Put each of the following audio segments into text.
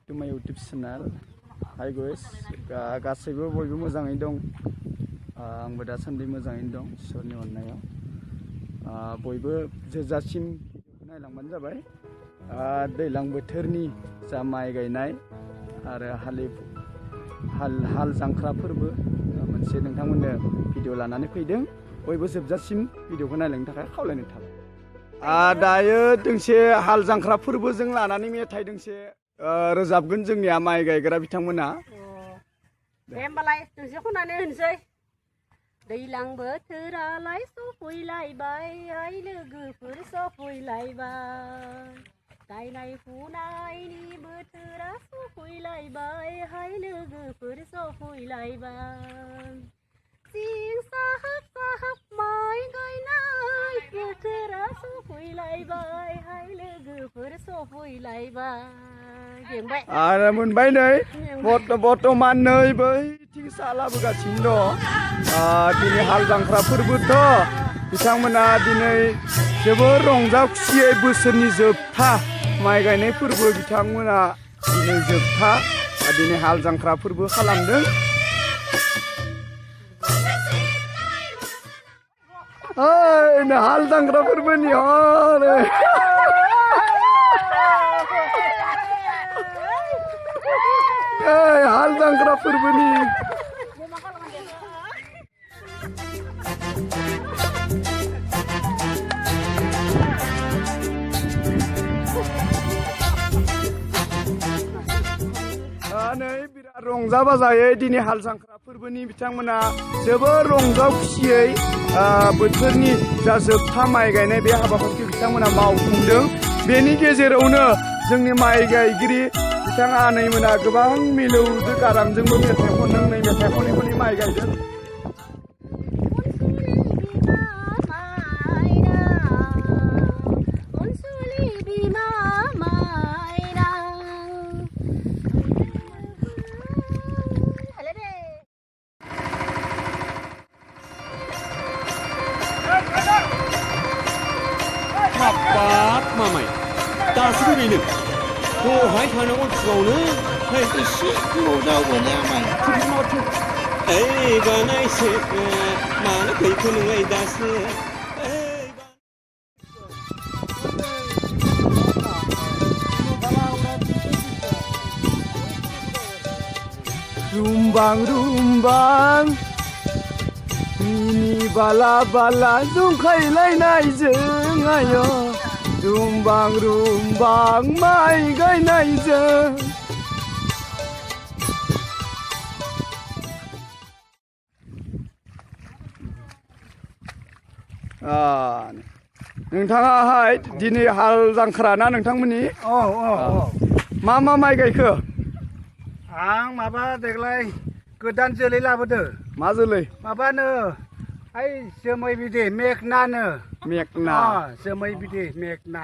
to my YouTube channel. Hi guys, गासैबो बयबो मोजाङै दं. आंबो दासान्दि मोजाङैनो दं इसोरनि अननायाव. बयबो जोजासिम नायलांबानो जाबाय. दैज्लां बोथोरनि जा माइ गायनाय आरो हाल जांख्रा फोरबो मोनसे नोंथांमोननो भिडिअ लानानै फैदों. बयबो जोबजासिम भिडिअखौ नायलांनो थाखाय खावलायनाय थाबाय. दायो दोंसे हाल जांख्रा फोरबोजों लानानै मेथाइ दोंसे रोजाबगोन जोंनिया माइ गायग्रा बिथांमोना. दे होमबालाय दोंसे खननानै होनोसै. दैज्लां बोथोरालाय सफैलायबाय आइ लोगोफोर सफैलायबाय, गायनाय फुनायनि बोथोरा सफैलायबाय हाय लोगोफोर सफैलायबाय, सिं साहाब साहाब माइ गायनाय बोथोरा सफैलायबाय हाय लोगोफोर सफैलायबाय. आरो मोनबाय नै बर्तमान नै बैथिं सालाबोगासिनो दं. दिनै हाल जांख्रा फोरबोथ' बिथांमोना दिनै जोबोर रंजा खुसियै बोसोरनि जोबथा माइ गायनाय फोरबो बिथांमोना दिनै जोबथा दिनै हाल जांख्रा फोरबो खालामदों. हाल जांख्रा फोरबोनि हरै हाल जांख्रा फोरबोनि बिराद रंजा बाजायै दिनै हाल जांख्रा फोरबोनि बिथांमोना जोबोर रंजा खुसियै बोथोरनि जा जोबथा माइ गायनाय बे हाबाफारिखौ बिथांमोना मावफुंदों. बेनि गेजेरावनो जोंनि माइ गायगिरि बिथां आनैमोना गोबां मिलौदो गारांजोंबो मेथाइ खनदों. नै मेथाइ खनै खनै माइ गायदों. हाबाब मामाय दासो फैबाय नों? दहाय थांनांगौ फुङावनो एसे गोबाव जाबाय आमाय. ओइ बानायसो मानो फैखो नोंलाय दासो? रुम्बां रुम्बां मिनि बाला बाला जंखायलायनायजों आय' रुम्बां रुम्बां माइ गायनायजों. नोंथाङाहाय दिनै हाल जांख्रा ना नोंथांमोननि? मा मा माइ गायखो? आं माबा देग्लाय गोदान जोलै लाबोदो. मा जोलै? माबानो ओइ जोमै बिदि मेघनानो. मेघना जोमै बिदि मेघना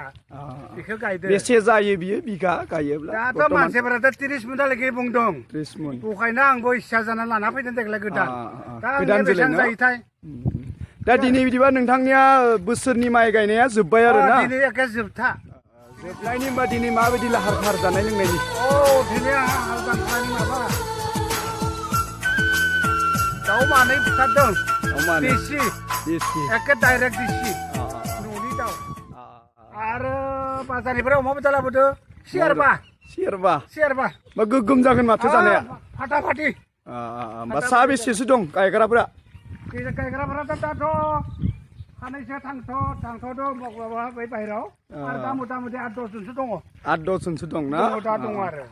बेखौ गायदो. बेसे जायो बियो बिगा गायोब्ला? दाथ' मानसिफोराथ' 30 मनहालागै बुंदों. 30 मन. बेखायनो आंबो इस्सा जाना लाना फैदों देग्लाय गोदान. दा गोदान जोलै बेसेबां जायोथाय? दा दिनै बिदिबा नोंथांनिया बोसोरनि माइ गायनाया जोब्बाय आरो ना? दिनै एखे जोबथा. जोबनायनि होनबा दिनै माबायदि लाहार फाहार जानाय लोंनायनि? दिनै आंहा हाल जांख्रानि माबा दाउ मानै बुथारदों. देसि एखे डाइरेक्ट देसि न'नि दाउ. आरो बाजारनिफ्राय अमा बेदर लाबोदो सेरबा. गोगोम जागोन माथो जानाया? फाटाफाटि. साबेसेसो दं गायग्राफोरा? गायग्राफोराथ' दाथ' सानैसो थांथ'दों बै बाहेराव. आरो दा मथा मथि 8-10 जनसो दङ. 8-10 जनसो दं ना? दा दङ आरो.